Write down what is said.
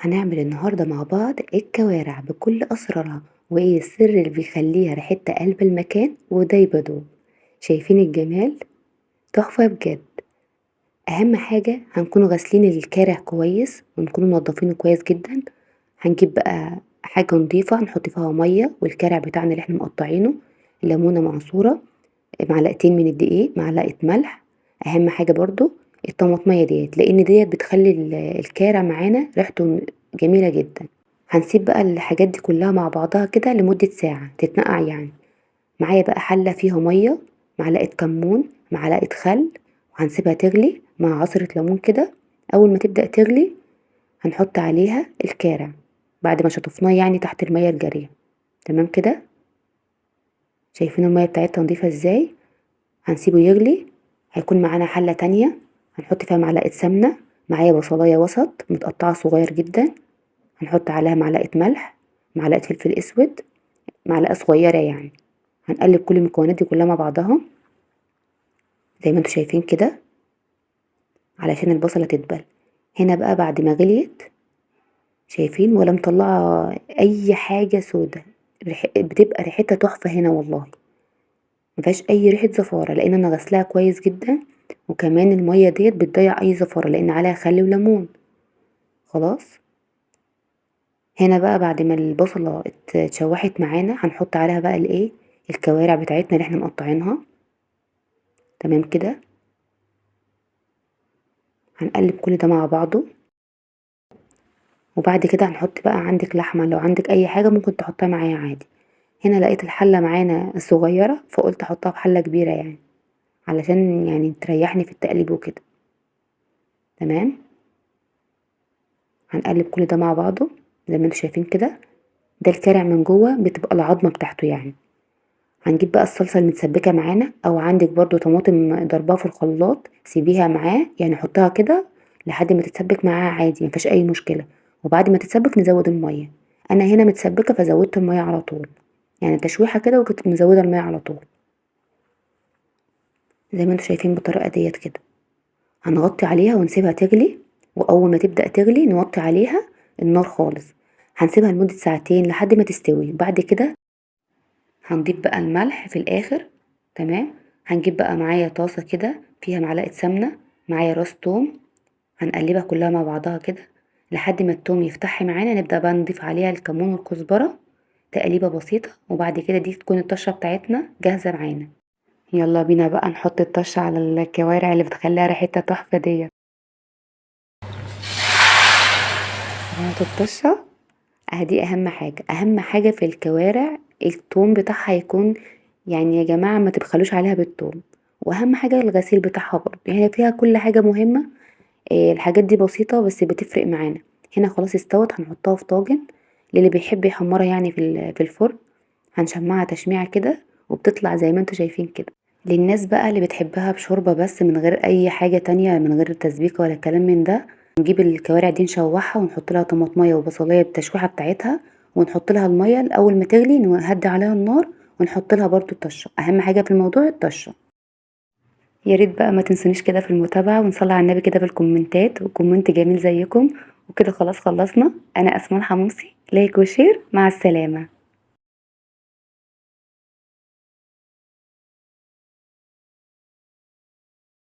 هنعمل النهاردة مع بعض الكوارع بكل أسرارها، وإيه السر اللي بيخليها ريحتها قلب المكان ودايبة دوب. شايفين الجمال؟ تحفة بجد. أهم حاجة هنكون غاسلين الكارع كويس ونكون منضفينه كويس جدا. هنجيب بقى حاجة نضيفة نحط فيها مية، والكارع بتاعنا اللي احنا مقطعينه، ليمونة معصورة، معلقتين من الدقيق، معلقة ملح. أهم حاجة برضو الطماطمية ديت، لأن ديت بتخلي الكارع معانا ريحته جميلة جدا. هنسيب بقى الحاجات دي كلها مع بعضها كده لمدة ساعة تتنقع يعني. معايا بقى حلة فيها مية، معلقة كمون، معلقة خل، وهنسيبها تغلي مع عصرة ليمون كده. أول ما تبدأ تغلي هنحط عليها الكارع بعد ما شطفناه يعني تحت المية الجارية. تمام كده؟ شايفين المية بتاعتها نضيفة ازاي؟ هنسيبه يغلي. هيكون معانا حلة تانية هنحط فيها معلقة سمنة، معايا بصلاية وسط متقطعة صغير جدا، هنحط عليها معلقة ملح، معلقة فلفل اسود، معلقة صغيرة يعني. هنقلب كل المكونات دي كلها مع بعضها زي ما انتوا شايفين كده علشان البصلة تدبل. هنا بقى بعد ما غليت شايفين ولا مطلعة اي حاجة سودة، بتبقى ريحتها تحفة هنا والله، مفيهاش اي ريحة زفارة لان انا غسلاها كويس جدا، وكمان المية ديت بتضيع اي زفارة لان عليها خل وليمون. خلاص هنا بقى بعد ما البصلة اتشوحت معانا هنحط عليها بقى الايه الكوارع بتاعتنا اللي احنا مقطعينها. تمام كده؟ هنقلب كل ده مع بعضه. وبعد كده هنحط بقى عندك لحمة، لو عندك اي حاجة ممكن تحطها معايا عادي. هنا لقيت الحلة معانا صغيرة فقلت احطها في حلة كبيرة يعني علشان يعني تريحني في التقليب وكده. تمام؟ هنقلب كل ده مع بعضه زي ما انتوا شايفين كده. ده الكارع من جوه بتبقى العظمة بتاعته يعني. هنجيب بقى الصلصة المتسبكة معانا، او عندك برضو طماطم ضربها في الخلاط سيبيها معاه يعني، حطها كده لحد ما تتسبك معاها عادي مفيش اي مشكلة. وبعد ما تتسبك نزود المية. انا هنا متسبكة فزودت المية على طول، يعني تشويحة كده وكنت مزودة المية على طول زي ما انتوا شايفين بالطريقة ديت كده. هنغطي عليها ونسيبها تغلي، واول ما تبدأ تغلي نوطي عليها النار خالص. هنسيبها لمدة ساعتين لحد ما تستوي. بعد كده هنضيف بقى الملح في الاخر. تمام؟ هنجيب بقى معايا طاسة كده فيها معلقة سمنة، معايا راس توم، هنقلبها كلها مع بعضها كده لحد ما التوم يفتح معانا. نبدأ بقى نضيف عليها الكمون والكزبرة، تقليبة بسيطة، وبعد كده دي تكون الطشة بتاعتنا جاهزة معانا. يلا بينا بقى نحط الطشة على الكوارع اللي بتخليها ريحتها تحفة ديت. نحط الطشة اهدي. اهم حاجة، اهم حاجة في الكوارع التوم بتاعها يكون يعني يا جماعة ما تبخلوش عليها بالتوم. واهم حاجة الغسيل بتاعها برضه، يعني فيها كل حاجة مهمة. الحاجات دي بسيطة بس بتفرق معانا. هنا خلاص استوت، هنحطها في طاجن للي بيحب يحمرها يعني في الفرن. هنشمعها تشميعة كده وبتطلع زي ما انتوا شايفين كده. للناس بقى اللي بتحبها بشوربة بس من غير اي حاجة تانية، من غير تسبيكة ولا كلام من ده، نجيب الكوارع دي نشوحها ونحط لها طماطمية وبصلاية بالتشويحة بتاعتها، ونحط لها المية. الاول ما تغلي نهدي عليها النار ونحط لها برضو الطشة. اهم حاجة في الموضوع الطشة. يا ريت بقى ما تنسونيش كده في المتابعة، ونصلي على النبي كده في الكومنتات، و comment جميل زيكم وكده. خلاص خلصنا. انا اسماء الحموصي، like و share، مع السلامة.